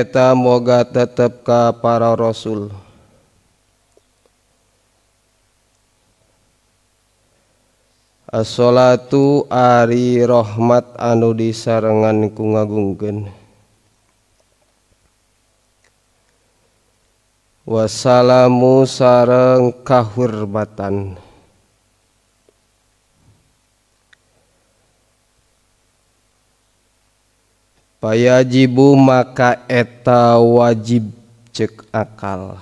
Alaihim eta moga tetep ka para rasul. As-sholatu ari rahmat anu disarengan ku ngagungkeun. Wassalamu sareng kahurmatan. Payajibu maka eta wajib cek akal.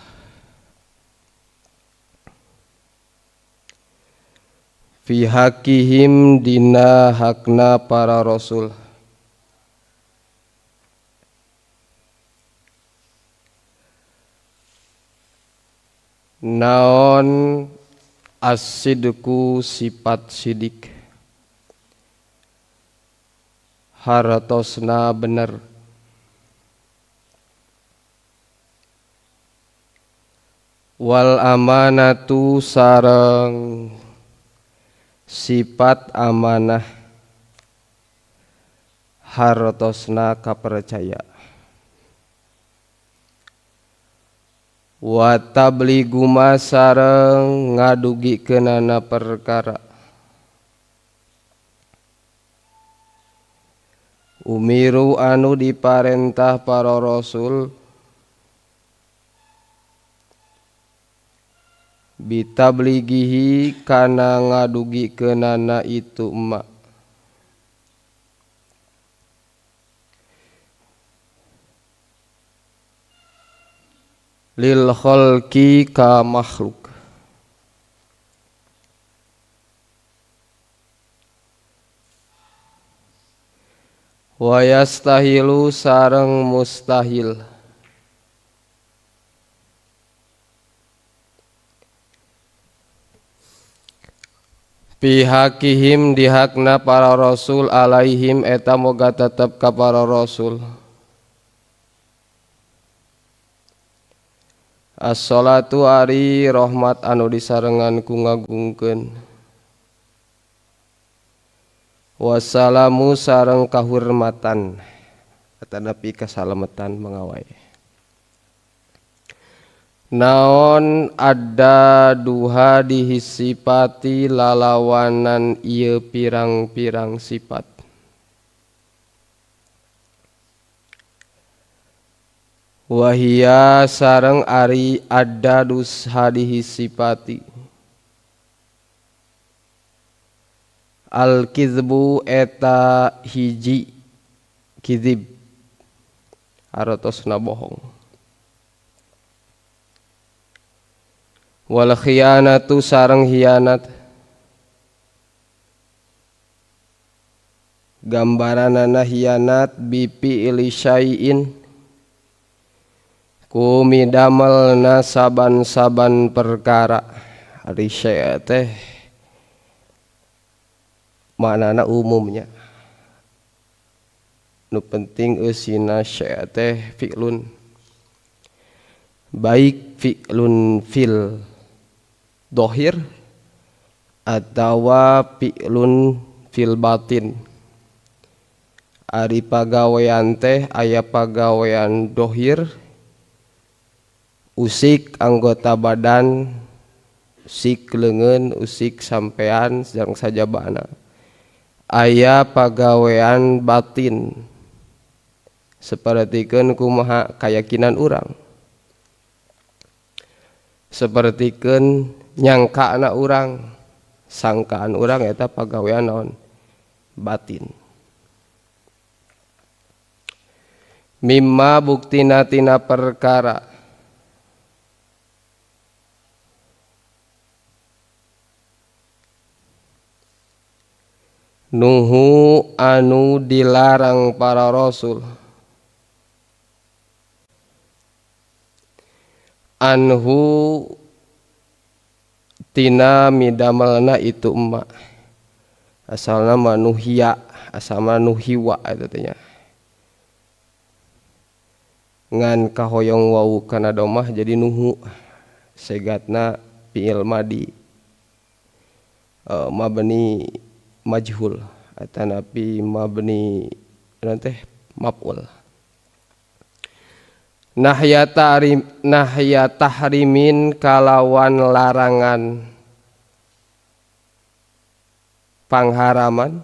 Fi hakihim dina hakna para rasul. Naon as-sidqu sifat sidik, hartosna bener. Wal amanatu sareng sifat amanah, hartosna kapercaya. Wa tabligu ma sareng ngadugikeunana perkara. Umiru anu diparentah para rasul bitablighihi kana ngadugikeunana itu emak. Lil khalqi ka makhluk. Wa yastahilu sareng mustahil. Pihakihim dihakna para rasul alaihim eta moga tetep ka para rasul. As-sholatu ari rahmat anu disarengan ku ngagungkeun. Wassalamu sareng kahurmatan atanapi kasalametan mangawai. Naon ada duha dihisipati lalawanan ieu pirang-pirang sifat. Wahia sareng ari ada dusha dihisipati. Al-kizbu eta hiji kizib hartosna bohong. Wal khiyanatu sareng hianat. Gambaranana hianat bipi syai'in ku midamelna saban-saban perkara. Ari syai' teh maknana umumnya. Nu penting eusina syai' teh fi'lun. Baik fi'lun fil dohir atawa fi'lun fil batin. Ari pagawean teh aya pagawean dohir usik anggota badan, usik leungeun, usik sampean sareng sajabana. Aya pagawean batin sapertikeun kumaha kayakinan urang, sapertikeun nyangkaana urang, sangkaan urang eta pagawean naon batin. Mimma buktina tina perkara nuhu anu dilarang para rasul anhu tina midamelna itu emak. Asalna manuhia, asalna nuhiwa eta teh nya. Ngan kahoyong wau kana domah jadi nuhu. Segatna fi'il madi mabni majhul atanapi mabni teh maf'ul. Nahya tahrimin kalawan larangan pangharaman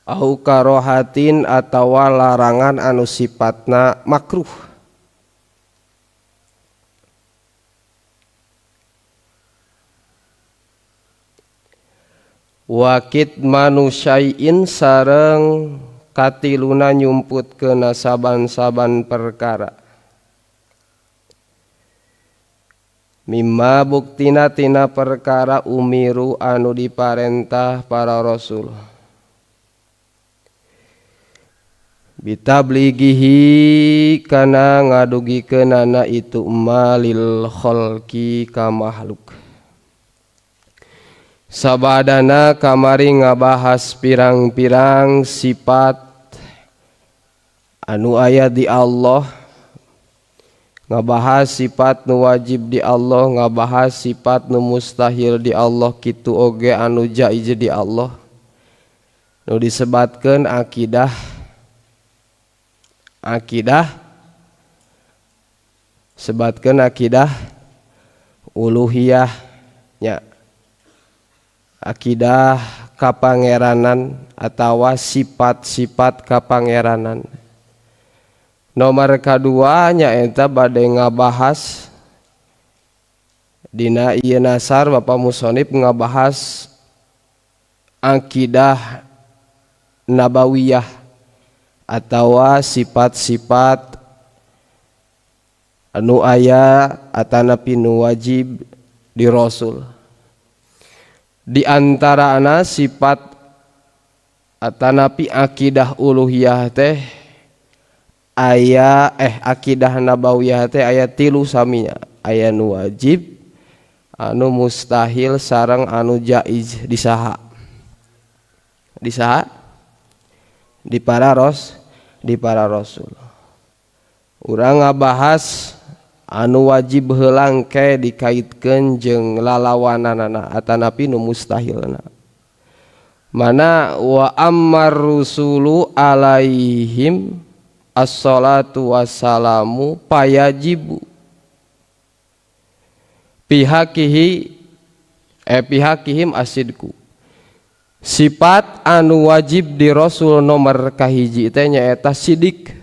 au karohatin atawa larangan anu sifatna makruh. Wakit manusyaiin sareng katiluna nyumputkeun saban-saban perkara. Mimma buktina tina perkara umiru anu diparentah para rasul. Bitablighihi kana ngadugikeunana itu malil khalqi ka makhluk. Sabadana kamari ngabahas pirang-pirang sifat anu aya di Allah, ngabahas sifat nu wajib di Allah, ngabahas sifat nu mustahil di Allah, kitu oge anu jaiz di Allah. Nu disebatkeun akidah, akidah sebatkeun akidah uluhiyah nya. Akidah kapangeranan atawa sifat-sifat kapangeranan. Nomor kadua nyaeta bade ngabahas dina ieu nasar Bapak Musonib ngabahas akidah nabawiyah atawa sifat-sifat anu aya atanapi nu wajib di Rasul. Di antarana sifat atanapi akidah uluhiyah teh aya akidah nabawiyah teh aya tilu saminya, aya nu wajib, anu mustahil sareng anu jaiz disaha. Disaha di para rasul. Urang ngabahas anu wajib heulang ke dikaitkeun jeung lalawananana atanapi nu mustahilna. Mana wa ammar rusulu alaihim assalatu wassalamu payajibu pihakihim asidku. Sifat anu wajib di rasul nomor kahiji teh nyaeta sidik.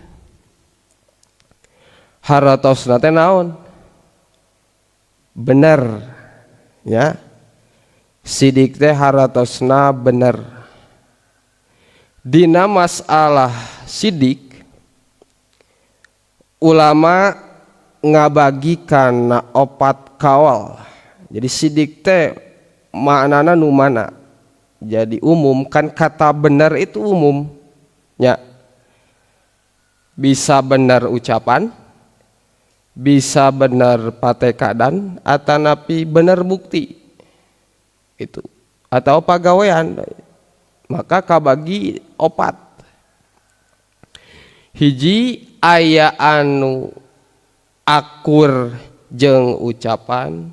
Haratosna teh naon? Bener ya. Sidik teh haratosna bener. Dina masalah sidik ulama ngabagi kana opat kawal. Jadi sidik teh maknana nu mana? Jadi umum kan, kata benar itu umum ya. Bisa benar ucapan, bisa benar patekadan, atanapi benar bukti itu atau pagawean. Maka kabagi opat. Hiji aya anu akur jeung ucapan,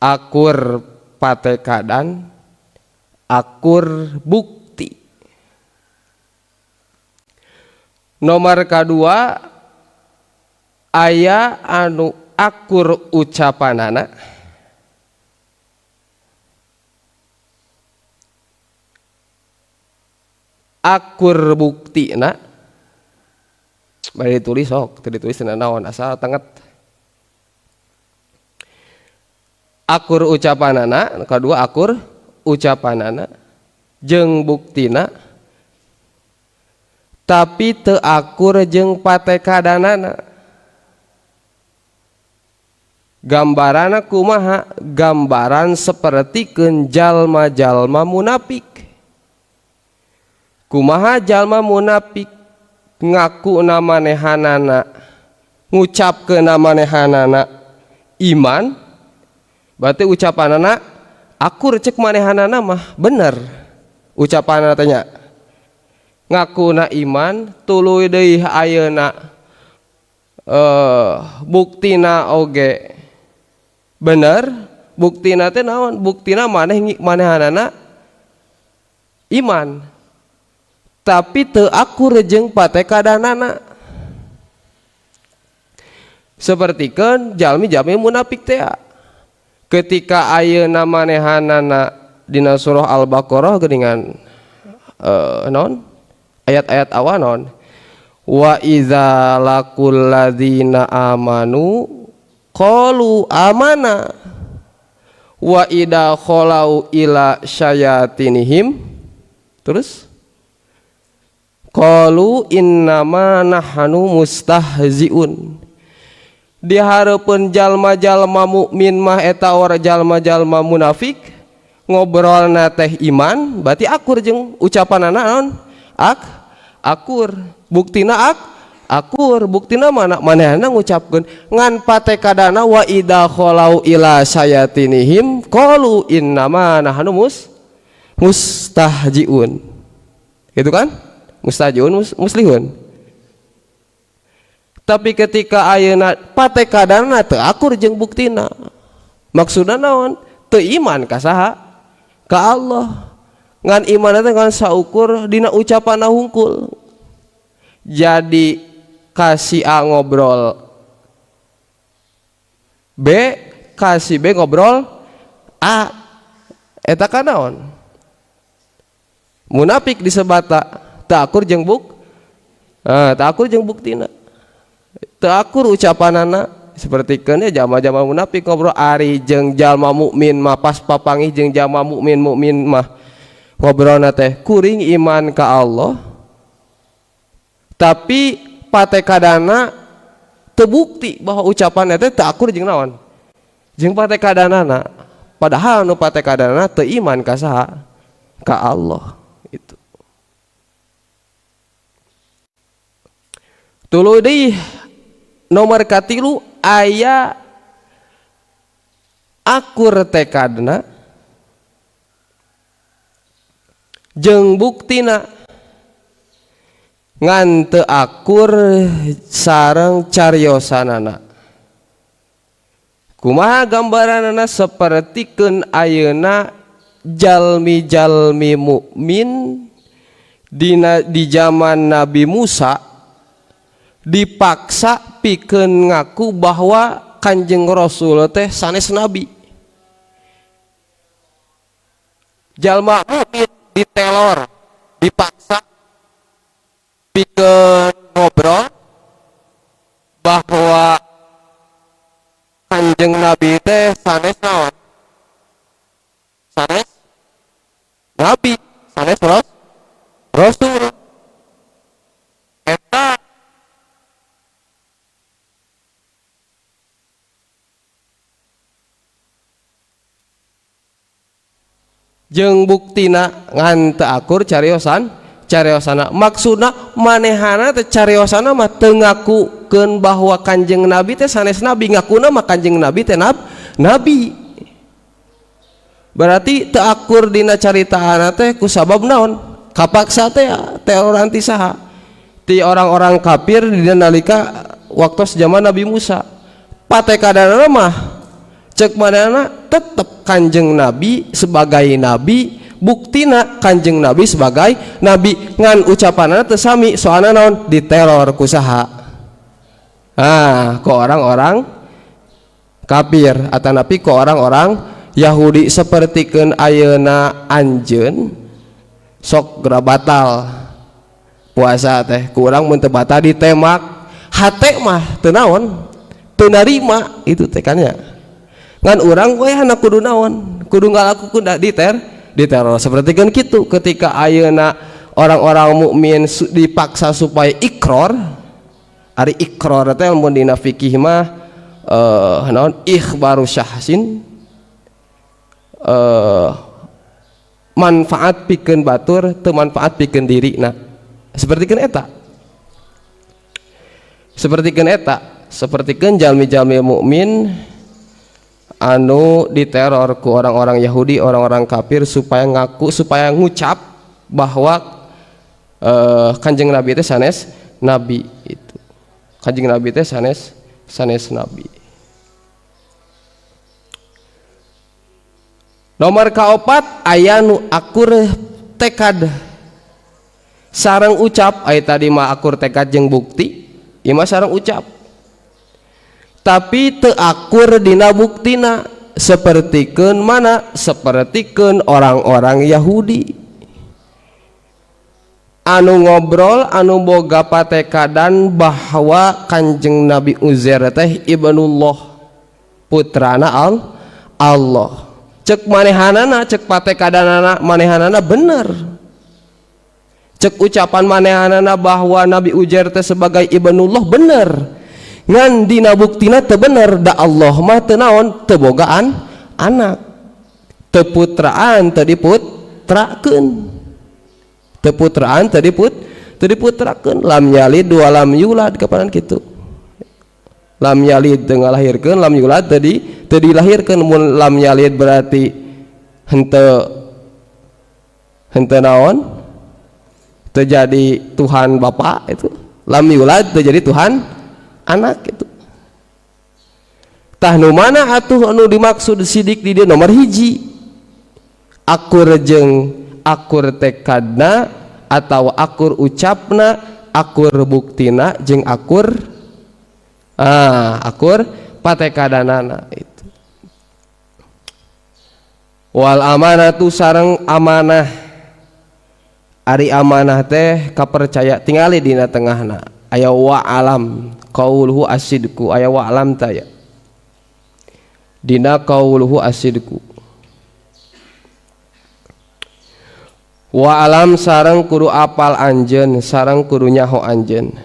akur patekadan, akur bukti. Nomor kedua aya anu akur ucapanana, akur buktina. Bari ditulis sok, teu ditulis naon asal tenget. Akur ucapanana, kedua akur ucapanana jeung buktina, tapi teu akur jeung patekadanana. Gambarana kumaha? Gambaran sapertikeun jalma-jalma munafik. Kumaha jalma munafik ngaku manehanana, ngucapkeun manehanana iman, berarti ucapanana akur cek manehanana mah bener ucapanana teh nya. Ngakuna iman tuluy deui ayeuna buktina oge bener. Buktina teh naon? Buktina maneh manehanana Iman tapi teu akur jeung patekadanana. Sapertikeun jalmi-jalmi munafik teh ketika ayeuna manehanana dina surah Al-Baqarah geuningan naon ayat-ayat awal naon wa idza laqul ladzina amanu qalu amana wa idza khalau ila syayatinihim terus qalu innama nahnu mustahziun. Di hareupeun jalma-jalma mukmin mah eta ora jalma-jalma munafik ngobrolna teh iman berarti akur jeung ucapanana naon akur buktina akur buktina mana manehna ngucapkeun ngan patekadana wa idza khalau ila sayatinihim qalu innama nahnu mustahziun gitu kan mustahziun muslihun. Tapi ketika ayeuna patekadana teu akur jeung buktina maksudna naon teu iman ka saha ka Allah ngan iman teh ngan saukur dina ucapanna hungkul. Jadi kasih A ngobrol B kasih B ngobrol A eta ka naon munafik disebata teu akur jeung teu akur jeung buktina teu akur ucapanana. Sapertikeun ya jalma-jalma munafik ngobrol ari jeung jalma mukmin mah pas papangih jeung jalma mukmin mukmin mah ngobrolna teh kuring iman ka Allah tapi patekadana teu bukti bahwa ucapanna teh teu akur jeung naon jeung patekadanana padahal nu patekadanana teu iman ka saha ka Allah itu. Tuluy deui nomor katilu aya akur tekadna jeung buktina ngan teu akur sareng cariosanana. Kumaha gambaranana sapertikeun ayeuna jalmi-jalmi mukmin dina di zaman Nabi Musa dipaksa pikeun ngaku bahwa Kanjeng Rasul teh sanes nabi. Jalma mukmin ditelor, dipaksa pikeun ngobrol bahwa Kanjeng Nabi teh sanes naon? Sanes nabi, sanes rasul. Eta jeung buktina ngan teu akur cariosana maksudna manehana teh cariosana mah teu ngakukeun bahwa Kanjeng Nabi teh sanes nabi ngakuna mah Kanjeng Nabi teh nabi. Berarti teu akur dina caritaana teh kusabab naon kapaksa teh teroran ti saha ti orang-orang kafir dina nalika waktu zaman Nabi Musa. Patekadana mah cek manehna tetep Kanjeng Nabi sebagai nabi buktina Kanjeng Nabi sebagai nabi ngan ucapanana teu sami soalna naon diteror ku saha ku orang-orang kafir atanapi ku orang-orang Yahudi. Sapertikeun ayeuna anjeun sok geura batal puasa teh ku urang mun teu batal ditemak hate mah teu naon teu narima itu teh kan nya ngan urang we hana kudu naon kudu ngalakukeun diteror. Sapertikeun kitu ketika ayeuna orang-orang mukmin dipaksa supaya ikrar. Ari ikrar teh mun dina fikih mah naon ikhbaru syahsin manfaat pikeun batur teu manfaat pikeun dirina. Sapertikeun eta sapertikeun eta sapertikeun jalmi-jalmi mukmin anu diteror ku orang-orang Yahudi, orang-orang kafir supaya ngaku, supaya ngucap bahwa Kanjeng Nabi teh sanes nabi itu. Kanjeng Nabi teh sanes nabi. Nomor kaopat aya nu akur tekad sareng ucap. Ai tadi mah akur tekad jeung bukti, ieu mah sareng ucap tapi teu akur dina buktina. Sapertikeun mana? Sapertikeun orang-orang Yahudi anu ngobrol anu boga patekadan bahwa Kanjeng Nabi Uzair teh ibnullah, putrana Allah. Cek manehanana, cek patekadanana manehanana bener, cek ucapan manehanana bahwa Nabi Uzair teh sebagai ibnullah bener, ngan dina buktina teu bener, da Allah mah teu naon, teu bogaan anak, teu putraan, teu diputrakeun, teu putraan, teu diputrakeun, lam yalid wa lam yulad kapanan kitu. Lam yalid teu ngalahirkeun, lam yulad teu dilahirkeun. Mun lam yalid berarti henteu naon, teu jadi Tuhan Bapa itu. Lam yulad teu jadi Tuhan anak itu. Tah nu mana atuh anu dimaksud sidik di dieu? Nomor hiji akur jeung akur tekadna atau akur ucapna, akur buktina jeung akur akur patekadanana itu. Wal amanatu sareng amanah. Ari amanah teh kapercaya, tingali dina tengahna aya wa alam qauluhu asidku, aya wa alam ta ya dina qauluhu asidku. Wa alam sareng kudu apal anjeun, sareng kudu nyaho anjeun.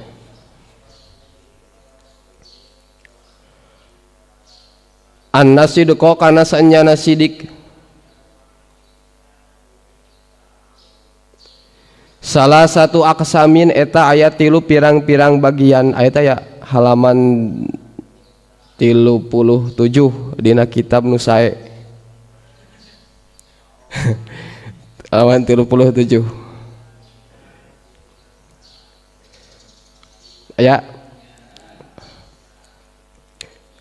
An-nasidqo kana sanyana sidik, salah satu aksamin eta ayat 3 pirang-pirang bagian. Ayat ya halaman 37 dina kitab nu sae. Halaman 37 ya.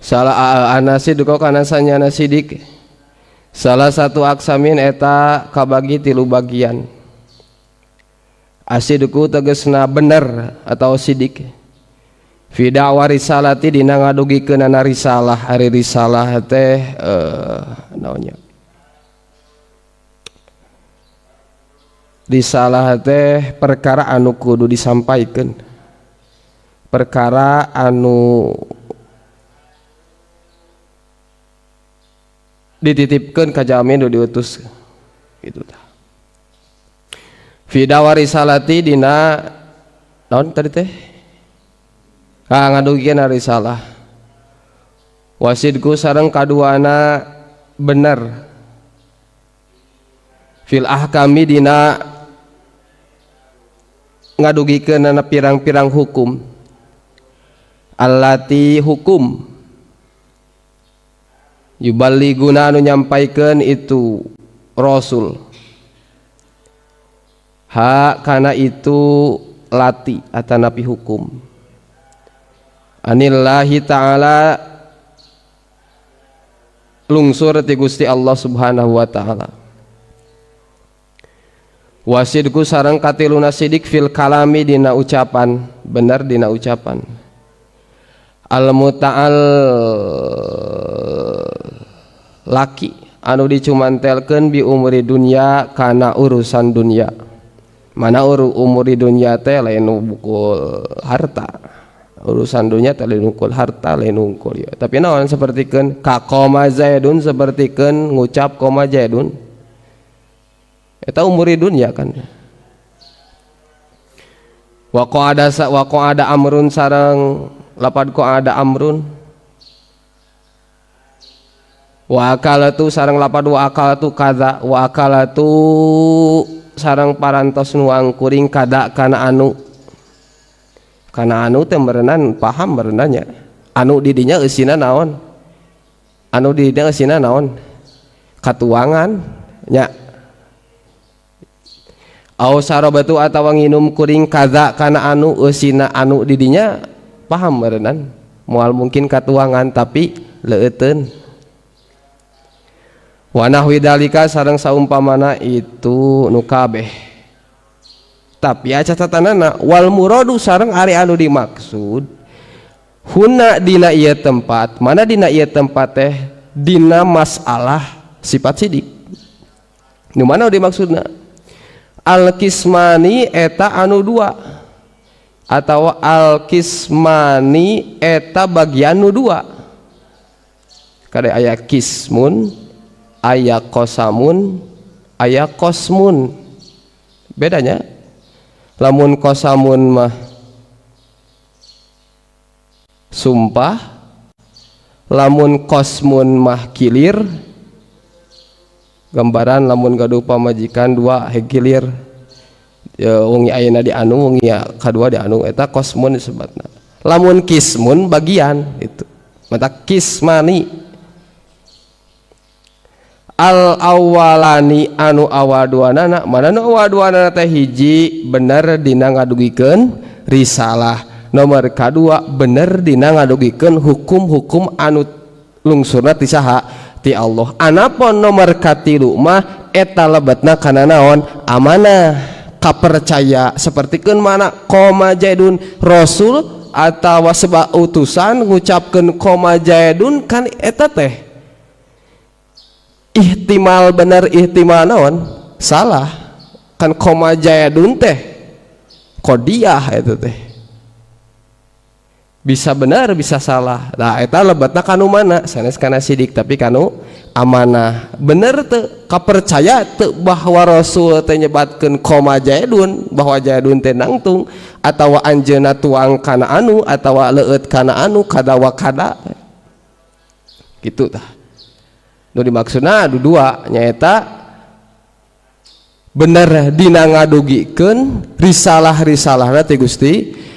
Salah anasidqo kana sanyana sidik, salah satu aksamin eta kabagi 3 bagian. Asidku tegesna bener atau sidik. Fi da'wa risalati dina ngadugikeunana risalah. Ari risalah teh naonnya? Risalah teh perkara anu kudu disampaikeun, perkara anu dititipkeun ka jalmi nu diutus gitu tah. Fi da'wa risalati dina naon tadi teh? Ngadugikeun risalah. Wasidku sareng kaduana bener. Fil ahkami dina ngadugikeunana pirang-pirang hukum. Allati hukum yuballiguna anu nyampaikeun itu rasul ha kana itu lati atanapi hukum anillahi ta'ala lungsur ti Gusti Allah Subhanahu wa ta'ala. Wasidku sareng katiluna sidik fil kalami dina ucapan, bener dina ucapan. Al muta'al laki anu dicumantelkeun bi umuri dunya kana urusan dunya. Mana umuri dunya teh lain bukul harta. Urusan dunia teh lain ukul harta, lain ukul ya. Tapi naon sapertikeun ka qoma zaidun, sapertikeun ngucap qoma zaidun. Eta umuri dunya kan. Wa qa'ada wa qa'ada amrun sareng lapad qa'ada amrun. Wa akalatu sareng lapad wa akalatu kadza, wa akalatu sareng parantos nuang kuring kada kana anu. Kana anu teh meureunan paham meureunan nya. Anu di dinya eusina naon? Anu di dinya eusina naon? Katuangan nya. Au sarabatu atawa nginum kuring kadza kana anu eusina anu di dinya paham meureunan. Moal mungkin katuangan tapi leueuteun. Wa nahwi dalika sareng saumpamana itu nu kabeh. Tapi ya catatanana wal muradu sareng ari anu dimaksud huna dina ieu tempat, mana dina ieu tempat teh dina masalah sifat sidik. Nu mana dimaksudna? Al kismani eta anu dua atau al kismani eta bagian nu dua. Kade aya kismun, aya kosamun, aya kosmun. Bedanya lamun kosamun mah sumpah, lamun kosmun mah kilir. Gambaran lamun gaduh pamajikan dua heg kilir ya, wengi ayeuna di anu wengi kadua di anu eta kosmun disebutna. Lamun kismun bagian itu mata kismani. Al awalani anu awal duanana, mana nu awal duanana teh hiji bener dina ngadugikeun risalah, nomor kadua bener dina ngadugikeun hukum-hukum anu lungsurna ti saha? Ti Allah. Anapun nomor katilu mah eta lebetna kana naon? Amanah, kapercaya. Sapertikeun mana qoma jaidun, rasul atawa sebab utusan ngucapkeun qoma jaidun kan eta teh ihtimal bener ihtimal naon? Salah. Kan qoma jaidun teh qodiah eta teh bisa benar bisa salah. Nah eta lebetna kanu mana? Sanes kana sidik tapi kanu amanah. Bener teu kapercaya teu bahwa rasul teh nyebatkeun qoma jaidun, bahwa jaidun teh nangtung atawa anjeunna tuang kana anu atawa leueut kana anu kada wa kada gitu tah. Nu dimaksudna adu dua nyaeta bener dina ngadugikeun risalah-risalahna ti Gusti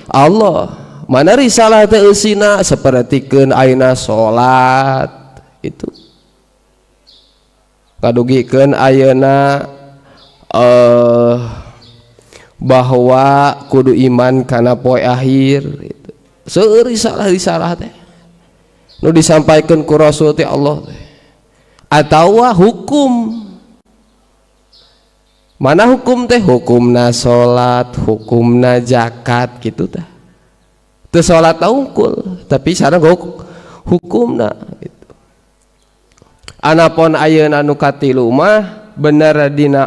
Allah. Mana risalah teh eusina sapertikeun ayeuna salat itu ngadugikeun ayeuna bahwa kudu iman kana poe akhir itu. Seueur risalah-risalah teh nu disampaikan ku rasul teh Allah teh. Atawa hukum, mana hukum teh? Hukumna salat, hukumna zakat gitu tah. Teu salat unggul tapi sareng hukumna gitu. Anapun ayeuna nu katilu mah bener dina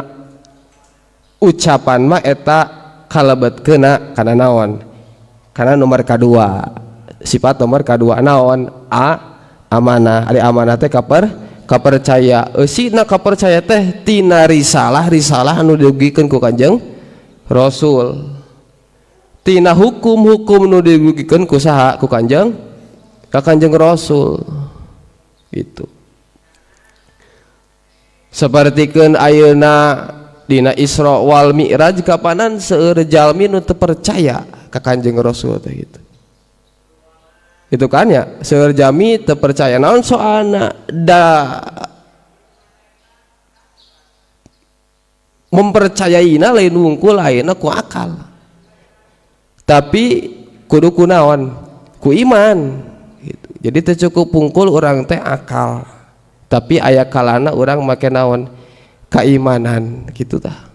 ucapan mah eta kalebetkeuna kana naon? Kana nomor kadua. Sifat nomor kadua naon? A amanah. Ari amanah teh kapercaya. Eusina kapercaya teh tina risalah-risalah anu didugikeun ku Kanjeng Rasul. Tina hukum-hukum nu didugikeun ku saha? Ku Kanjeng, ka Kanjeng Rasul. Gitu. Sapertikeun ayeuna dina Isra wal Mi'raj kapanan seueur jalmi nu teu percaya ka Kanjeng Rasul teh gitu. Itu kan ya, seueur jalmi teu percaya naon soalna da mempercayaina lain wungkul ayeuna ku akal. Tapi kudu ku naon? Ku iman gitu. Jadi teu cukup pungkul urang teh akal. Tapi aya kalana urang make naon? Keimanan gitu tah.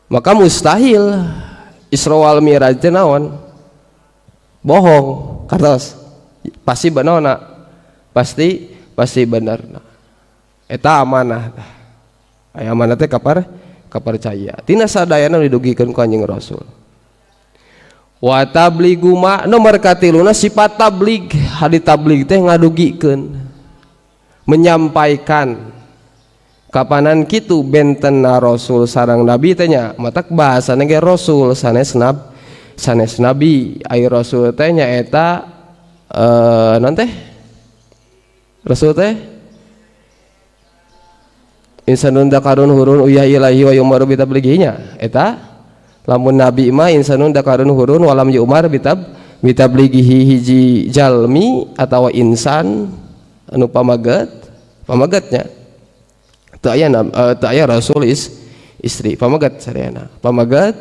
Maka mustahil Isra wal Mi'raj teh naon? Bohong, kartos. Pasti benar, pasti pasti benar. Eta amanah tah. Aya amanah teh kapercaya. Tina sadayana didugikeun ku Kanjeng Rasul. Wa tabligu ma nomor katiluna sifat tablig. Hadi tablig teh ngadugikeun, menyampaikan. Kapanan kitu bentenna Rasul sareng Nabi teh nya, matak bahasana ge Rasul sanes sanes Nabi. Ai Rasul teh nyaeta naon teh? Rasul teh insanun dakarun hurun uyah ilahi wa yumaru bitablighinya. Eta lamun nabi mah insanun dakarun hurun walam yu'mar bitablighihi, hiji jalmi atawa insan anu pamaget, pamagetnya teu aya teu aya rasul istri pamaget sadayana pamaget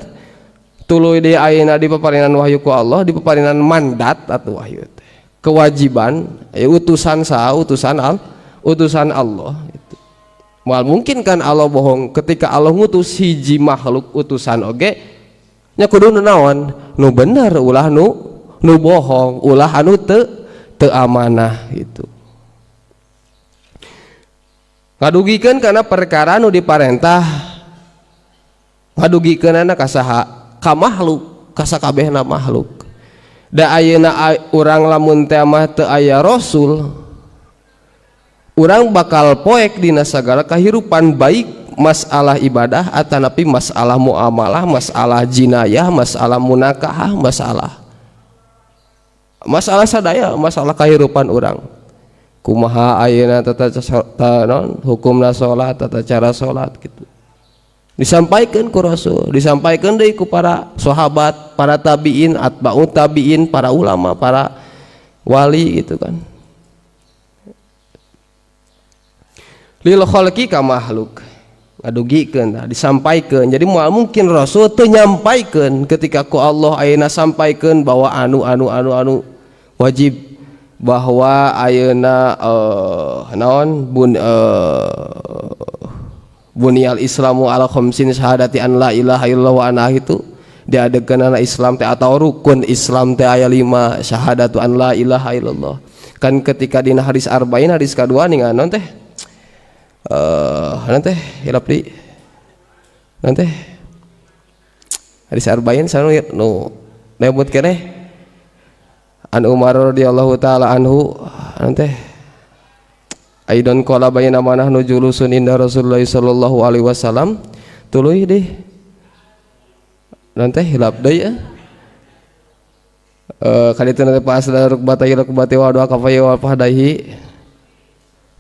tuluy deui ayeuna dipaparinan wahyu ku Allah, dipaparinan mandat atau wahyu teh kewajiban aya utusan saha? Utusan utusan Allah itu. Moal mungkin kan Allah bohong ketika Allah ngutus hiji makhluk utusan oge nya kudu nu naon nu bener, ulah nu bohong, ulah anu teu amanah gitu. Ngadugikeun kana perkara nu diparentah, ngadugikeunana ka saha? Ka makhluk, ka sakabehna makhluk. Da ayeuna urang lamun teh mah teu aya rasul, urang bakal poek dina sagala kahirupan, baik masalah ibadah atanapi masalah muamalah, masalah jinayah, masalah munakahah, masalah masalah sadaya, masalah kehidupan urang. Kumaha ayeuna tata non hukumna salat, tata cara salat gitu disampaikan ku Rasul, disampaikan deui ku para sahabat, para tabiin, atba'ut tabiin, para ulama, para wali gitu kan. Lil khalqi ka makhluk ngadugikeun tah disampaikeun. Jadi moal mungkin Rasul teu nyampaikeun ketika ku Allah ayeuna sampaikeun bahwa anu anu anu anu wajib, bahwa ayeuna naon bunyal islamu ala khamsin syahadati an la ilaha illallah wa anna itu diadegeunana Islam teh atau rukun Islam teh aya 5, syahadatu an la ilaha illallah. Kan ketika dina hadis arba'in hadis kadua ningan teh nanti hilap di nanti hadis arba'in sanu nu nemut keneh an Umar radhiyallahu taala anhu nanti aidon qala bayna manahnu julusun inda Rasulullah sallallahu alaihi wasallam tuluy deh nanti hilap deui ya. Kaditu nanti pas rukbata rukbati wa doa kafai wa fahdaihi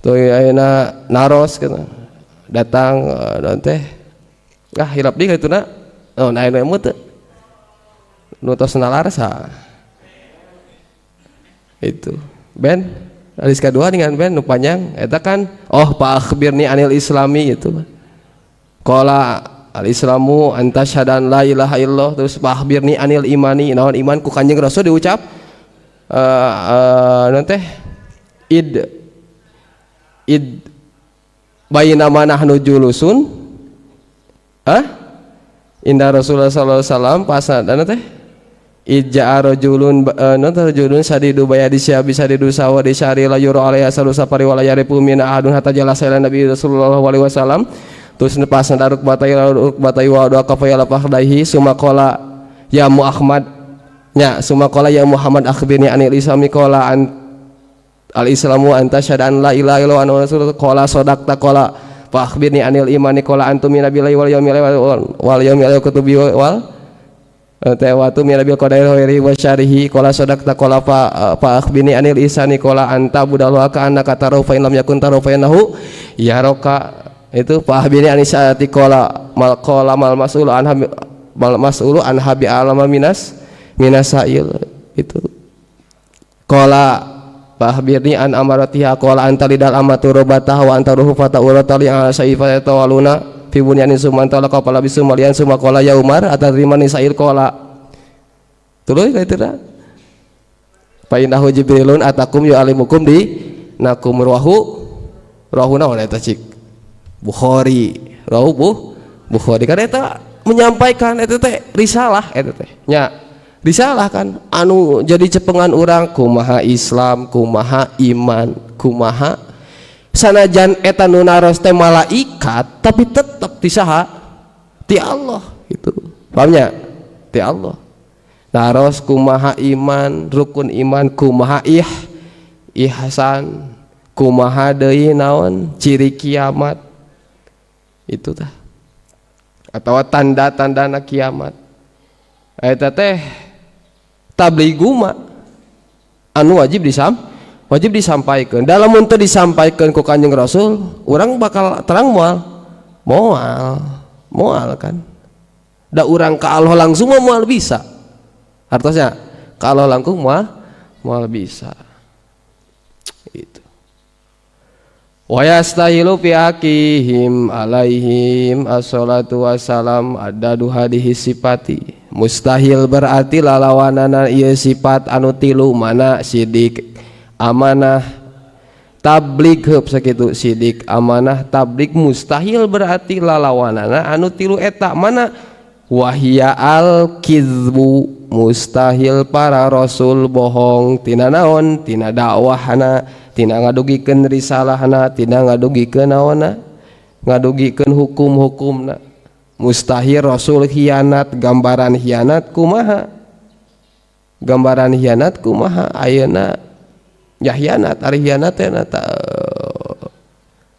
tuh ayeuna naros gitu datang nanti ah hilap di kitu na oh nah anu teu nu tos nalarsa itu ben hadis kedua dengan ben nu panjang eta kan oh fa akhbirni anil islami itu qala al islamu anta syadan la ilaha illallah terus fa akhbirni anil imani naon iman ku Kanjeng Rasul diucap nanti id bainama nahnu julusun inda Rasulullah sallallahu alaihi wasallam pasna teh ijaa rajulun rajulun sadidu bayadi syabi sadidu sawa di syari la yura alaihi salu safari wala yarifu min ahadun hatta jalasa ila Nabi sallallahu alaihi wasallam terus pasna rukbatai wa doa kafa ya lafadaihi summa qala ya Muhammad nya summa qala ya Muhammad akhbirni anil islami qala an al islamu anta syadan la ilaha illallah wa rasulullah qala sadaqta qala fa akhbirni anil imani qala antum min billahi wal yaumil wal yaumil kutubi wal tawatu min bil qadari khairihi wa syarrihi qala sadaqta qala fa akhbirni anil ihsani qala anta budallaha ka annaka tarahu fa in lam yakun tarahu fa innahu yaraka itu fa akhbirni anis saati qala mal qala mal mas'ulu anha mal mas'ulu anha bi alama minas minasail itu qala fahbirni an amaratiha qala anta lidal amatu robataha wa anta ruhu fata uratali ala saifa tawaluna fi bunyanin sumanta laqa pala bisumalian summa qala ya Umar atarimani sa'il qala tuluy ka itu dah fa innahu jibrilun atakum yu'allimukum di nakum ruhu ruhu naon eta cik Bukhari ruhu Bukhari kan eta menyampaikan eta teh risalah eta teh nya risalah kan anu jadi cepengan urang kumaha Islam kumaha iman kumaha sanajan eta nu naros teh malaikat tapi tetep ti saha ti Allah gitu pahamnya ti Allah naros kumaha iman rukun iman kumaha ihsan kumaha deui naon ciri kiamat itu tah atau tanda-tandana kiamat eta teh tabliguma anu wajib wajib disampaikan. Dalam untuk disampaikan ku Kanjeng Rasul urang bakal terang moal moal moal kan da urang ka Allah langsung moal bisa artosnya ka Allah langsung moal moal bisa itu wa yastahilu fi aqihim alaihim assalatu wassalam adadu hadihi sifati mustahil berarti lalawanana ieu sifat anu tilu mana sidik amanah Tablig heup sakitu, sidik, amanah, tablig. Mustahil berarti lalawanana anu tilu eta. Mana? Wahia al kizbu, mustahil para rasul bohong tina naon? Tina dakwahna, tina ngadugikeun risalahna, tina ngadugikeun naonna, ngadugikeun hukum-hukumna. Mustahil rasul hianat. Gambaran hianat kumaha? Gambaran hianat kumaha ayeuna? Ya, hianat, ari hianat teh ta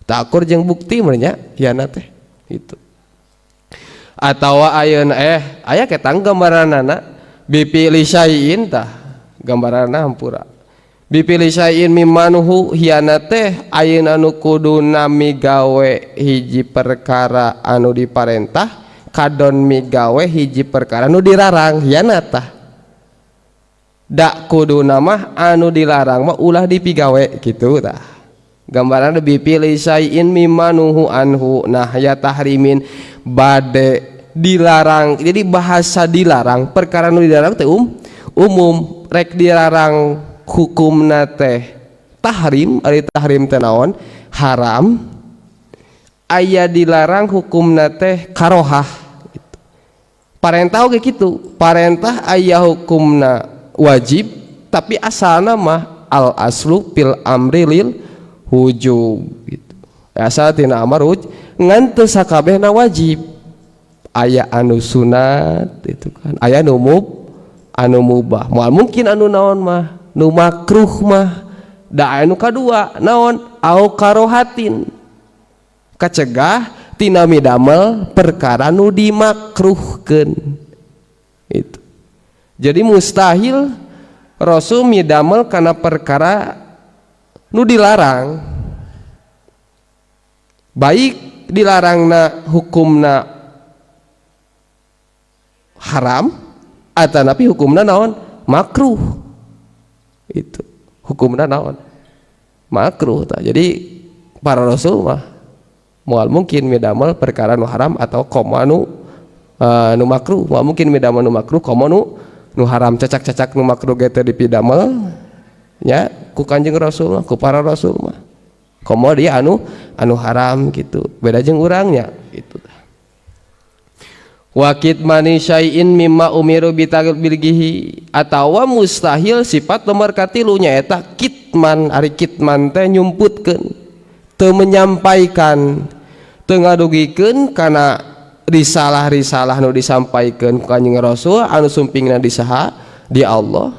takur jeung bukti meureun hianat teh itu. Atawa ayeuna aya ketang gambaranana bifi'li syai'in, tah gambaranna, hampura, bifi'li syai'in mimma nuhu. Hianat teh ayeuna nu kuduna migawe hiji perkara anu diparentah, kadon migawe hiji perkara nu dilarang, hianat tah. Dak kuduna mah anu dilarang mah ulah dipigawe gitu. Tah, gambaran bifi'li syai'in mimma nuhu anhu nahya tahrimin, bade dilarang. Jadi bahasa dilarang, perkara nu dilarang teh umum, rek dilarang hukumna teh tahrim. Ari tahrim teh naon? Haram. Aya dilarang hukumna teh karohah gitu. Parentah oge kitu, parentah aya hukumna wajib, tapi asalna mah al aslu fil amri lil wujub gitu. Asal tina amar ngan teu sakabehna wajib, aya anu sunat itu kan, aya nu anu mubah, moal mungkin anu naon mah, nu makruh mah. Da anu kadua naon? Au karohatin, kacegah tina midamel perkara nu dimakruhkeun itu. Jadi mustahil Rasul midamel karena perkara nu dilarang, baik dilarangna hukumna haram atau napi hukumna naon, makruh itu. Hukumna naon? Makruh tah. Jadi para rasul mah moal mungkin midamel perkara nu haram atau komo anu nu makruh. Moal mungkin midamel nu makruh komo nu haram. Cacak-cacak nu makruh ge teu dipidamel nya ku Kanjeng Rasul mah, ku para rasul mah, komo dia anu anu haram gitu. Beda jeung urangnya gitu. Wa kitmani syai'in mimma umiru bitablighihi, atawa mustahil sifat nomor katilu nyaeta kitman. Ari kitman teh nyumputkeun, teu menyampaikan, teu ngadugikeun kana risalah-risalah nu disampaikeun ku Kanjeng Rasul anu sumpingna di saha? Di Allah.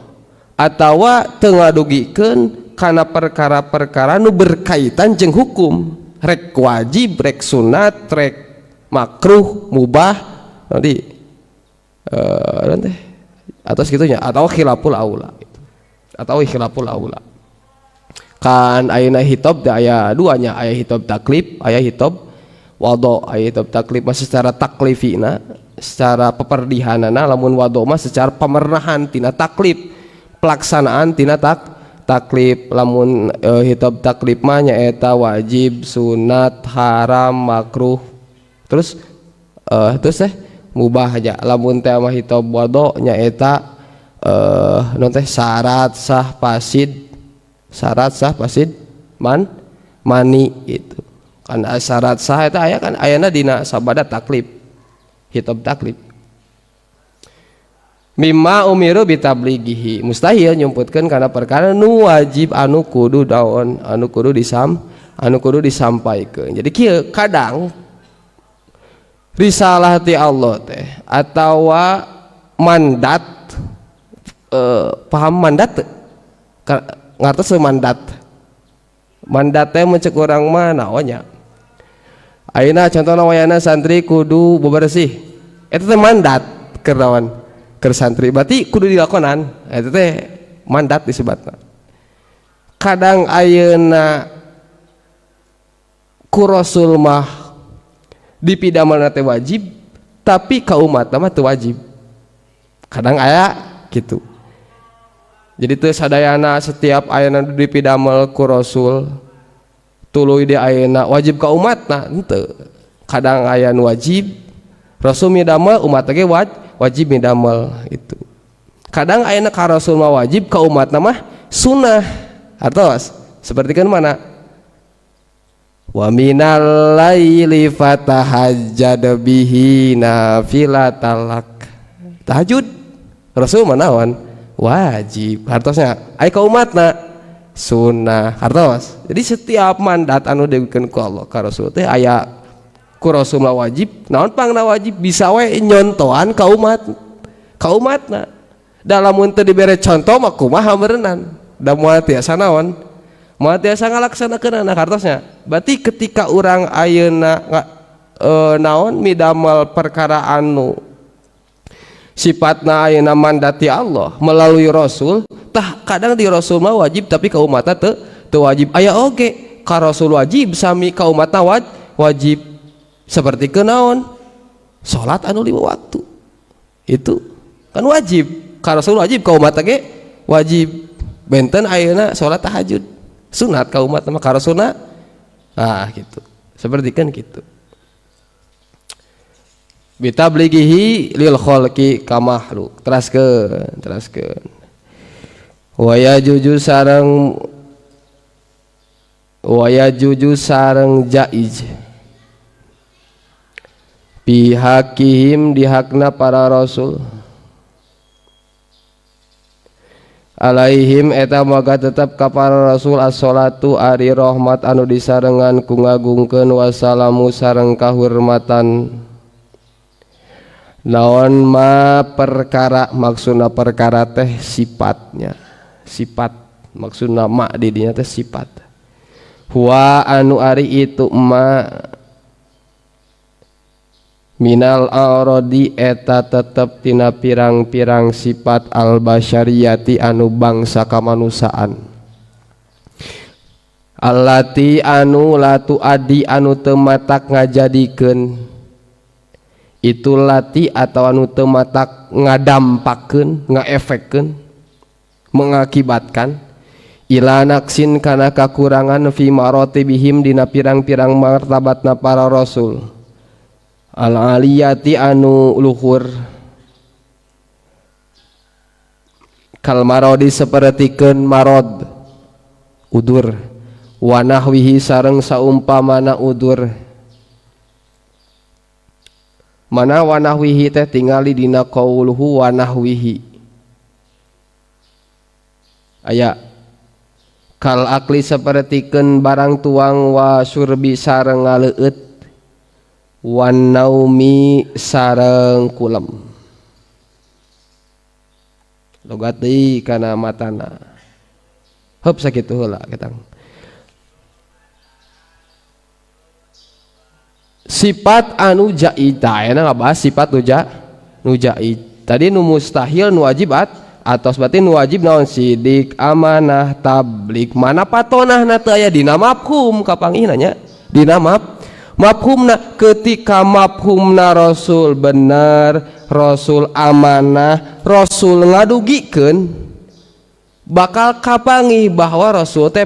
Atawa teu ngadugikeun kana perkara-perkara nu berkaitan jeung hukum, rek wajib, rek sunat, rek makruh, mubah nanti nanti atau segitunya, atau khilaful aula gitu. Atau khilaful aula kan ayeuna khitab teh aya duanya, aya khitab taklif, aya khitab wado. Aya khitab taklif mah secara taklifina, secara peperdihanana, lamun wado mah secara pemernahan tina taklif, pelaksanaan tina taklif. Lamun khitab taklif mah nyaeta wajib, sunat, haram, makruh, terus terus teh mubah aja. Lamun teh mah khitab wado nyaeta non teh syarat sah fasid, syarat sah fasid mani itu kan. Syarat sah eta aya kan ayana dina sabada taklif, khitab taklif. Mimma umiru bitablighihi, mustahil nyumputkeun kana perkara nu wajib anu kudu daon, anu kudu anu kudu disampaikeun. Jadi kieu, kadang risalah ti Allah teh atawa mandat, paham mandat teu? Ngartos teu mandat? Mandat teh mun cek urang mah naon nya? Ayeuna contohna wayana santri kudu bebersih, eta teh mandat keur naon? Keur santri, berarti kudu dilakonan. Eta teh mandat disebutna. Kadang ayeuna ku Rasul mah dipidamelna teh wajib, tapi ka umat mah teu wajib. Kadang aya gitu. Jadi teu sadayana setiap ayana dipidamel ku Rasul tuluy di ayeuna wajib ka umatna, henteu. Kadang aya nu wajib Rasul midamel, umat ge wajib midamel itu. Kadang ayeuna ka Rasul mah wajib, ka umatna mah sunnah. Artos seperti kan mana? Wa minal laili fatahajjad bihi nafilatalak. Tahajud Rasul mah naon? Wajib. Hartosna ai ka umatna sunnah hartos. Jadi setiap mandat anu dibikeun ku Allah ka Rasul teh aya ku Rasul mah wajib, naon pangna wajib bisa we nyontohan ka umat. Ka umatna. Da lamun teu dibere contoh mah kumaha meureunnan? Da moal tiasa naon? Moal tiasa ngalaksanakeunana hartosnya. Berarti ketika urang ayeuna naon midamel perkara anu sifatna ayeuna mandati Allah melalui Rasul, tah kadang di Rasul mah wajib tapi ka umatna teu wajib. Aya oge ka Rasul wajib sami ka umatna wajib. Seperti ke naon? Salat anu 5 waktu. Itu kan wajib. Ka Rasul wajib ka umatna ge wajib. Benten ayeuna salat tahajud sunat ka umat mah ka Rasulna. Ah gitu. Seperti kan gitu. Bitablighihi lil khalqi kamakhluk. Teraskeun, teraskeun. Wa yajuju sareng wa yajuju sareng jaiz. Pihakihim dihakna para rasul. Alaihim eta moga tetep ka para rasul as-salatu ari rahmat anu disarengan ku ngagungkeun wassalamu sareng kahurmatan. Naon ma perkara maksudna perkara teh sifatnya. Sifat maksudna ma di dinya teh sifat. Huwa anu ari itu ma minal aradi eta tetep tina pirang-pirang sifat al-basyariyati anu bangsa kamanusiaan. Allati anu latu adi anu teu matak ngajadikeun itu lati atau anu teu matak ngadampakeun, ngaefekkeun, mengakibatkan ila naksin kana kakurangan fi maratibihim dina pirang-pirang martabatna para rasul. Al-aliyati anu luhur kal marodi sapertikeun marod udur wa nahwihi sareng saumpamana udur. Mana wa nahwihi teh tingali dina qauluhu wa nahwihi aya kal akli sapertikeun barang tuang wa surbi sareng ngaleueut wan naumi sareng kulem logat deui kana matana heup sakitu heula ketang. Sifat anu jaid tah ayeuna ngabahas sifat nu jaid tadi nu mustahil nu wajib atos berarti nu wajib naon sidik amanah tablik mana patonahna teu aya dina mafhum kapanggihna nya dina mafhumna. Ketika mafhumna Rasul bener, Rasul amanah, Rasul ngadugikeun bakal kapangi bahwa Rasul teh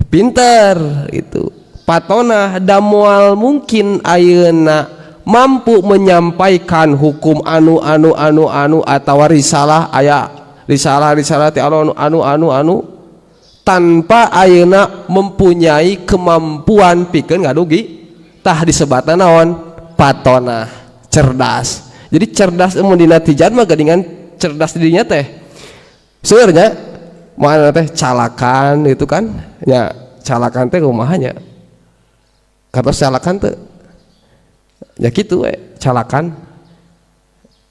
pinter itu. Patonah da moal mungkin ayeuna mampu menyampaikan hukum anu anu anu anu atawa risalah aya risalah risalah ti anu anu anu anu tanpa ayeuna mempunyai kemampuan pikeun ngadugi. Tah disebatna naon? Patonah, cerdas. Jadi cerdas mun dina tijan mah geuningan cerdas di dinya teh. Seueurnya mana teh calakan gitu kan? Nya calakan teh kumaha nya? Kartos calakan teh. Ya kitu we, calakan.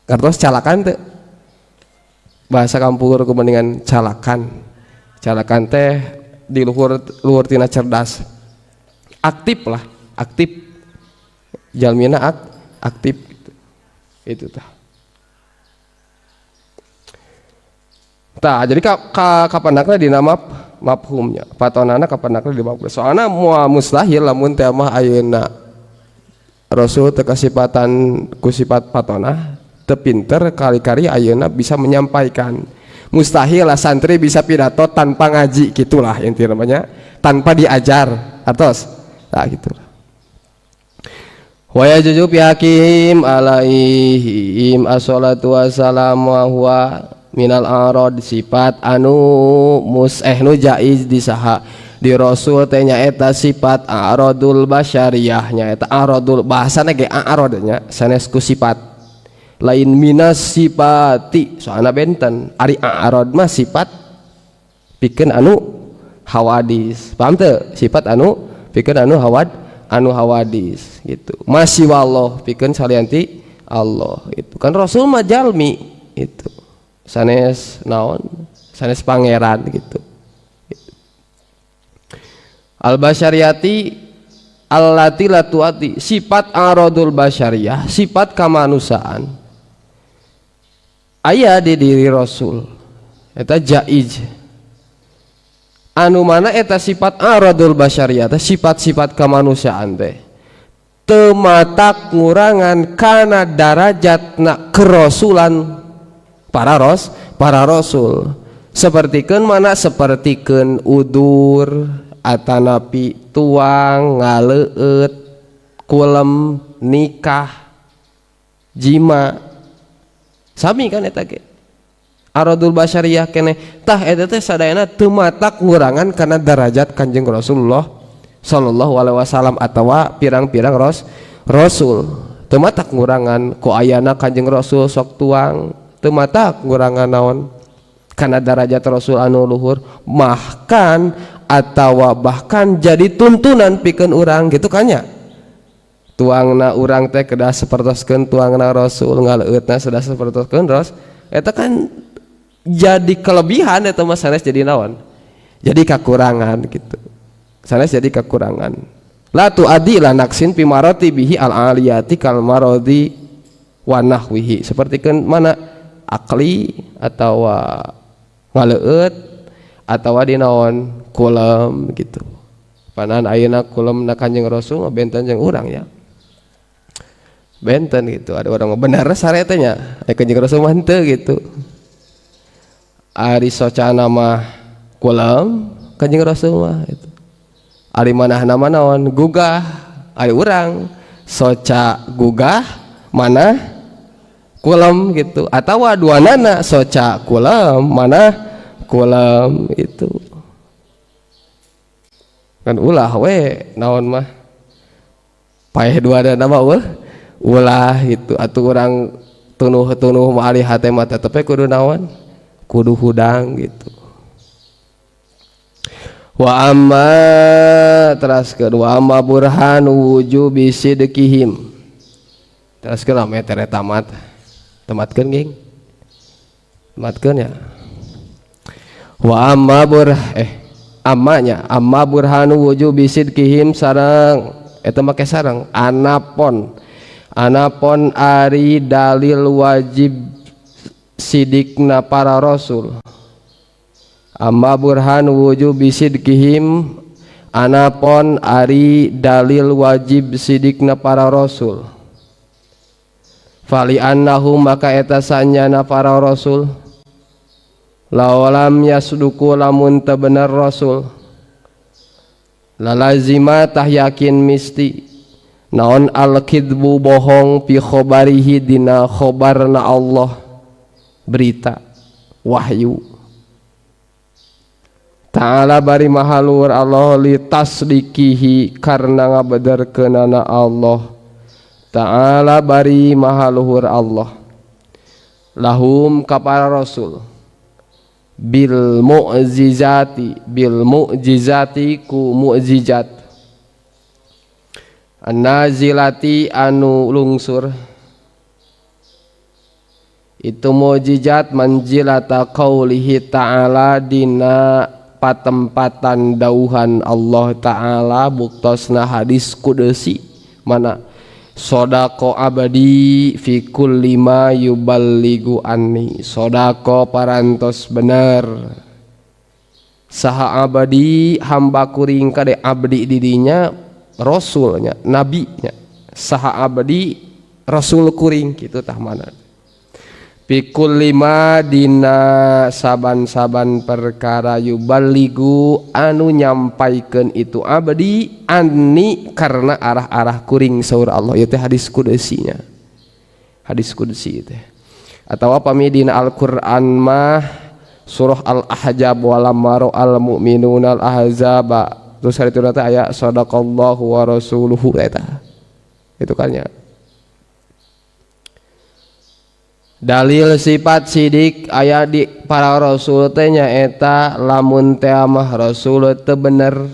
Kartos calakan teh. Bahasa kampung kumaha calakan. Calakan teh di luhur luhur tina cerdas. Aktif lah, aktif. Jalmina aktif gitu. Itu tah. Tah, jadi kapanakna dina mafhumnya. Patonana kapanakna di mafhum. Soalna moal mustahil lamun teh mah ayeuna Rasul teu kasipatan ku sifat patonah, teu pinter kali-kali ayeuna bisa menyampaikan. Mustahil lah santri bisa pidato tanpa ngaji gitulah inti namanya, tanpa diajar atos. Nah gitu. Wa yajuzu bihaqihim alaihim assalatu wassalamu wa huwa minal arad sifat anu nu jaiz disaha Di Rasul teh nyaeta sifat a'radul basyariyah, nyaeta a'radul, bahasana ge a'rad nya, sanes ku sifat lain minas sifati, soalna benten. Ari a'rad mah sifat pikeun anu hawadis, paham teu? Sifat anu pikeun anu anu hawadis gitu, masih wallah pikeun salianti Allah itu. Kan Rasul mah jalmi itu, sanes naon, sanes pangeran gitu. Al basyariyati allati la tuati, sifat aradul basyariyah, sifat kemanusiaan aya di diri Rasul eta jaiz, anu mana eta sifat aradul basyariyah teh, sifat-sifat kemanusiaan teh teu matak ngurangan kana darajatna kerasulan para rasul. Sapertikeun mana? Sapertikeun udur atanapi tuang, ngaleueut, kulem, nikah, jima, sami kan eta ge aradul basyariyah keneh. Tah, eta teh sadayana teu matak ngurangan kana darajat Kanjeng Rasulullah sallallahu alaihi wasallam atawa pirang-pirang rasul. Teu matak ngurangan ku ayana Kanjeng Rasul sok tuang, teu matak ngurangan naon kana darajat Rasul anu luhur, bahkan atawa bahkan jadi tuntunan pikeun urang gitu kan nya. Tuangna urang teh kedah sapertoskeun tuangna Rasul, ngaleueutna sudah sapertoskeun eta kan jadi kelebihan eta mah, sanes jadi naon, jadi kekurangan gitu, sanes jadi kekurangan. La tuaddi ila naqsin fi maratibihi al aliyati kal maradi wa nahwihi, seperti kan mana akli atau ngaleueut atau di naon, kulem gitu. Panan ayeuna kulem na Kanjeng Rasul mah benten jeung urang ya, benten gitu. Ada orang benar sare teh nya, aya Kanjeng Rasul mah henteu gitu. Ari socana mah kulem Kanjeng Rasul mah itu, ari manahna mah naon, gugah. Ari urang soca gugah, mana kulem gitu, atau duanana, soca kulem, mana kulem itu kan ulah we naon mah, paeh dua ada nama weh ulah gitu. Atau orang tunuh-tunuh mah, ari hate mah tetep kudu naon, kudu hudang gitu. Wa amma, teraskeun, wa amma burhanu wujubi sidqihim. Teraskeun ame tere tamat, tamatkeun geng, tamatkeun ya. Wa amma bur eh amanya, amma burhanu wujubi sidqihim, sareng eta make sareng anapon, anapon ari dalil wajib sidikna para rasul. Amma burhan wujubi sidqihim, anapon ari dalil wajib sidikna para rasul, fali annahum, maka eta sanyana para rasul, lawalam yasduku, lamun teu bener rasul, lalazima, tah yakin misti naon, al kidbu, bohong, fi khobarihi, dina khobarna Allah, berita wahyu, ta'ala, bari maha luhur Allah, li tasdikihi, karena ngabederkeunana Allah ta'ala, bari maha luhur Allah, lahum, ka para rasul, bil mu'jizati, bil mu'jizati, ku mukjizat, an-nazilati, anu lungsur itu mukjizat, manjilata qaulihi ta'ala, dina patempatan dauhan Allah ta'ala. Buktosna hadis qudsi mana, sodako abdi fi kulli ma yuballigu anni, sodako, parantos bener saha, abdi, hamba kuring. Kade abdi didinya rasulnya, nabinya, saha abdi, rasul kuring gitu. Tah, mana fi kulli ma, dina saban-saban perkara, yuballigu, anu nyampaikeun itu abdi, anni, karena arah-arah kuring, saur Allah. Ieu teh hadis qudsinya, hadis qudsi teh. Atau pami dina Al-Qur'an mah, Surah Al-Ahzab walamma ra'al mu'minuna al-ahzaba terus hari itu teh aya sadaqallahu wa rasuluhu eta itu kan nya. Dalil sifat sidik aya di para rasul teh nyaeta lamun teh mah rasul teu bener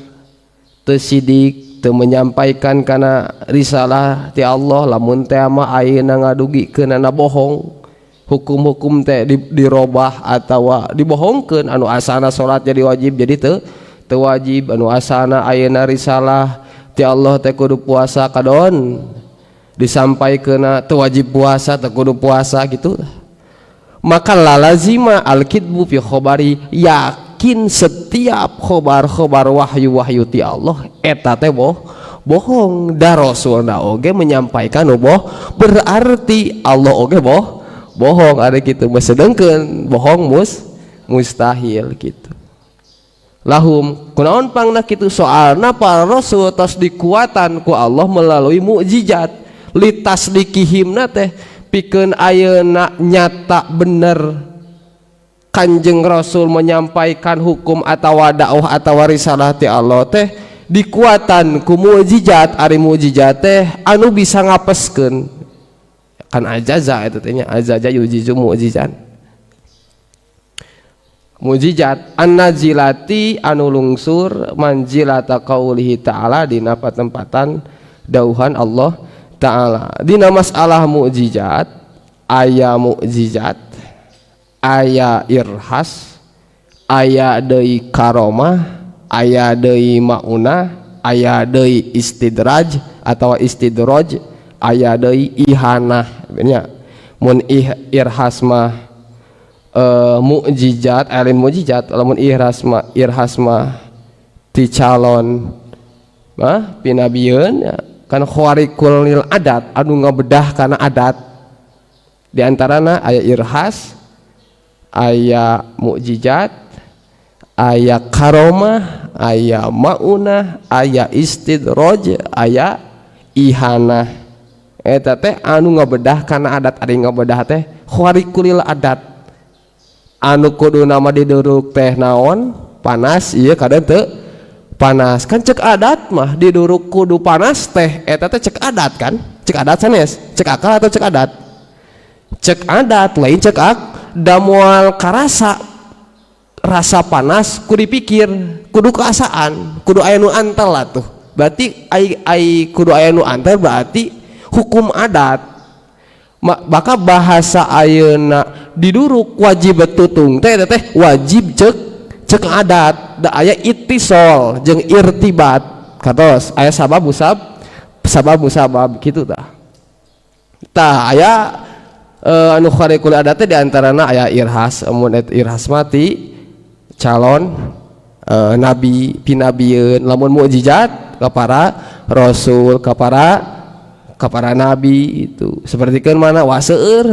teu sidik teu menyampaikan kana risalah ti Allah, lamun teh mah ayeuna ngadugikeunana bohong, hukum-hukum teh dirobah atawa dibohongkeun, anu asana salat jadi wajib jadi teu wajib, anu asana ayeuna risalah ti Allah teh kudu puasa kadon disampaikeunna teu wajib puasa teu kudu puasa gitu. Maka lalazima al-kidbu fi khabari, yakin setiap khobar-khobar wahyu-wahyu ti Allah eta teh bohong, da rasulna oge menyampaikan boh, berarti Allah oge bohong ada gitu, sedengkeun bohong mustahil gitu. Lahum kunaon pangna kitu, soalna para rasul tos dikuatan ku Allah melalui mukjizat litasdikihimna teh pikeun ayeuna nyata bener Kanjeng Rasul menyampaikan hukum atawa dakwah atawa risalah ti Allah teh dikuatan ku mukjizat. Ari mukjizat teh anu bisa ngapeskeun kan ajaza eta teh nya, ajaza yujizu mukjizat, mukjizat an-nazilati anu lungsur manjilata qaulihi ta'ala dina patempatan dauhan Allah ta'ala. Dina masalah mukjizat aya mukjizat, aya irhas, aya deui karomah, aya deui maunah, aya deui istidraj atau istidraj, aya deui ihanah nya. Mun irhas mah mukjizat, alin mukjizat, lamun irhas mah ti calon mah pinabieun ya, kan khawariqul lil adat anu ngabedah kana adat. Di antarana aya irhas, aya mukjizat, aya karomah, aya maunah, aya istidraj, aya ihanah. Eta teh anu ngabedah kana adat. Ari ngabedah teh khawariqul adat, anu kudu nama diduruk teh naon panas, ieu kadang teu panas kan cek adat mah diduruk kudu panas teh eta teh cek adat kan, cek adat sanes, cek akal atau cek adat, cek adat lain cek ak da moal karasa rasa panas kudu dipikir, kudu keasaan, kudu aya nu antel lah tuh. Berarti ai kudu aya nu antel berarti hukum adat. Maka bahasa ayeuna diduruk wajib tutung teh teh wajib cek adat, da aya ittisol jeung irtibat katos aya sabab musab, sabab musabab kitu tah. Tah aya anu khariqul adat teh diantarana aya irhas, mun irhas mati calon nabi pinabieun, lamun mukjizat ka para rasul, ka para nabi itu. Sapertikeun mana waseur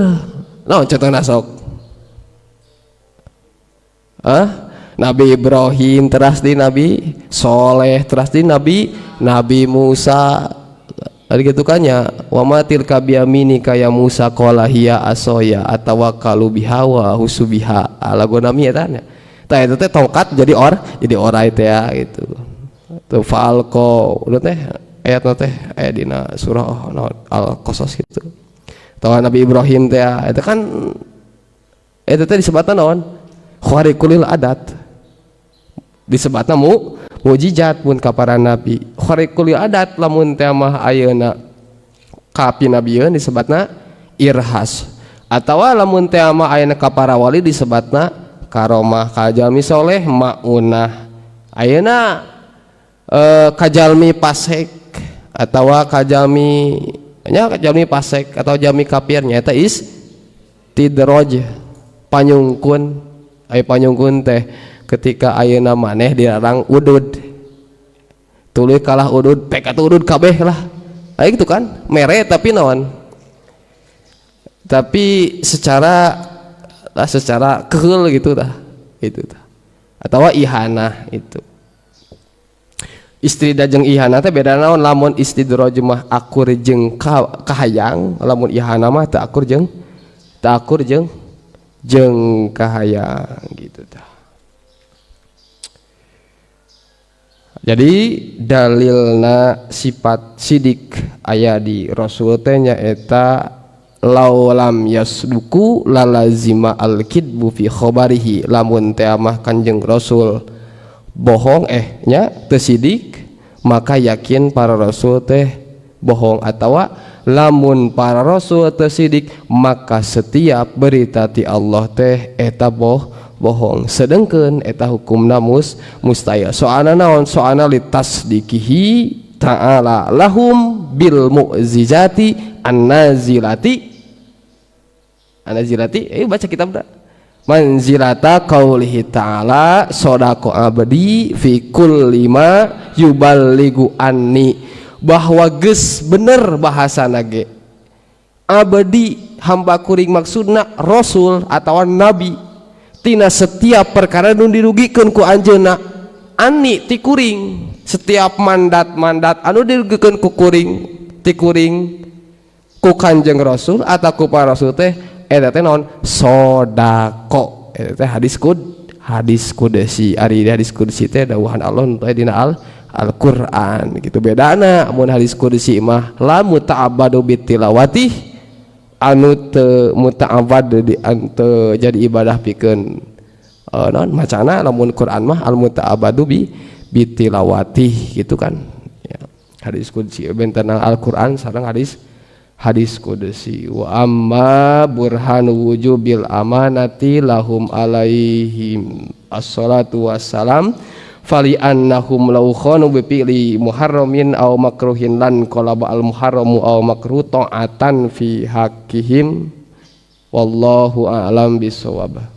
naon contohna sok? Hah? Nabi Ibrahim teras di Nabi Soleh teras di Nabi Musa. Tadi gitu kan ya, wa ma tilka biyaminika ya Musa qala hiya asoya atawakkalu biha wa husu biha ala gonami eta nya. Tah eta teh tongkat jadi jadi orai teh ya gitu. Tuh falko udah teh ayatna teh aya dina surah Al-Qasas gitu. Tahu Nabi Ibrahim teh eta kan eta teh disebutna naon? Khariqul adat. Disebutna mukjizat pun ka para nabi. Khariqul adat lamun teh mah ayeuna ka pinabieun disebutna irhas. Atawa lamun teh mah ayeuna ka para wali disebutna karomah, ka jalmi soleh maunah. Ayeuna ka jalmi pasek atawa ka jalmi nya, ka jalmi pasek atau jalmi kafir nyaeta istidraj panyungkun. Aya panyungkun teh ketika ayeuna maneh dilarang udud, tuluy kalah udud pek atuh udud kabeh lah. Aya gitu kan mere tapi naon, tapi secara keheul gitu tah itu tah. Atawa ihanah itu istidraj jeung ihanah teh beda naon? Lamun istidraj mah akur jeung kahayang, lamun ihanah mah teu akur jeung jeung kahayang gitu tah. Jadi dalilna sifat sidik aya di rasul teh nyaeta laulam yasduku lalazima al-kidbu fi khabarihi, lamun teh mah Kanjeng Rasul bohong nya teu sidik maka yakin para rasul teh bohong, atawa lamun para rasul teu sidik maka setiap berita ti Allah teh eta bohong, sedengkeun eta hukumna mustahil. Soalna naon? Soalna litasdikihi ta'ala lahum bil mu'jizati an-nazilati anazilati, baca kitab dah. Manzilata qaulihi ta'ala sadaqa abdi fi kulli ma yuballighu anni, bahwa geus bener bahasana ge abdi hamba kuring maksudna rasul atawa nabi tina setiap perkara nu dirugikeun ku anjeunna anni ti kuring, setiap mandat-mandat anu dirugikeun ku kuring ti kuring ku Kanjeng Rasul atau ku para rasul teh eta teh naon? Sodako. Eta teh hadis hadis qudsi. Ari hadis qudsi teh dawuhan Allah nu aya dina Al-Qur'an gitu. Bedana mun hadis qudsi mah la muta'abbadu bitilawati, anu teu muta'abbad di ante jadi ibadah pikeun naon macana, lamun Qur'an mah al muta'abbadu bi bitilawati gitu kan ya. Hadis qudsi benten Al-Qur'an sareng hadis qudsi. Wa amma burhanu wujubil amanati lahum alaihim assalatu wassalam fali annahum law khanu bi fi'li muharramin aw makruhin lan qalaba al muharramu aw makruh ta'atan fi haqqihim wallahu a'lam bissawab.